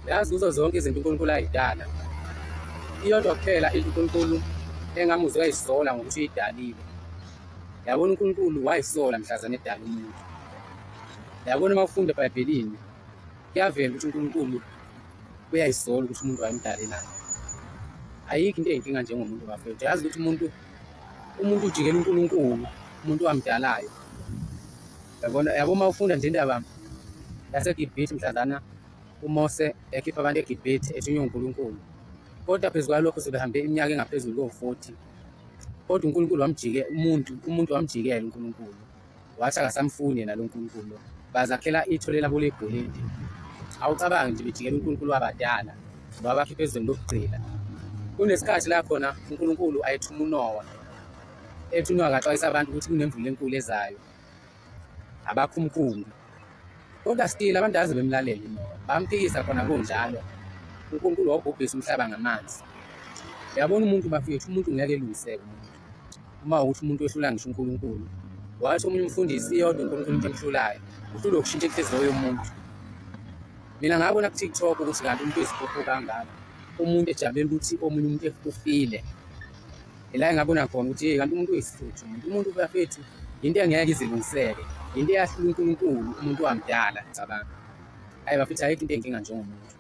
Yazi kuzo zonke izinto uNkulunkulu ayidala, iyodwa kuphela into uNkulunkulu engamuzwa eyisola ngokuthi uyidalile. Yabona uNkulunkulu wayisola mhlazane edala umuntu. Yabona uma ufunda eBhayibhelini kuyavela ukuthi uNkulunkulu uyayisola ukuthi umuntu wayemdalelani. Ayikho into eyinkinga njengomuntu bafethu. Yazi ukuthi umuntu ujikela uNkulunkulu, umuntu wamdalayo. Yabona, yabo uma ufunda nje indaba yaseGibhithe mhlazana uMose ekhipha abantu eGibhithe ethunywe uNkulunkulu. Kodwa phezu kwalokho sebehambe iminyaka engaphezulu ko-40. Kodwa uNkulunkulu wamjike umuntu wamjikela uNkulunkulu. Wathi akasamfuni yena lo Nkulunkulu. Bazakhela ithole labo legolide. Awucabangi nje bejikela uNkulunkulu wabadala wabakhipha ezweni lokugcina. Kunesikhathi la khona uNkulunkulu ayethuma uNowa. Ethi uNowa akaxwayisa abantu ukuthi kunemvula enkulu ezayo. Abakhumkhumbi. Kodwa still abantu aze bemlalele uNowa. Bamphikisa khona kunjalo. uNkulunkulu wawubhubhisa umhlaba ngamanzi. Uyabona umuntu bafethu, umuntu ngeke elungiseke umuntu. Uma ukuthi umuntu wehlula ngisho uNkulunkulu. Wathi omunye umfundisi iyodwa uNkulunkulu into emhlulayo. Uhlulwe ukushintsha inhliziyo yomuntu. Mina ngabona ku-TikTok ukuthi kanti umuntu uyisiphopho kangaka. Umuntu ejabulela ukuthi omunye umuntu ufile. Ila engabona khona ukuthi hey kanti umuntu uyisithuthu umuntu. Umuntu bafethu into engeke izilungiseke. Into eyahlula uNkulunkulu umuntu wamdala cabanga. Hayi bafethu ayikho into enkinga njengomuntu.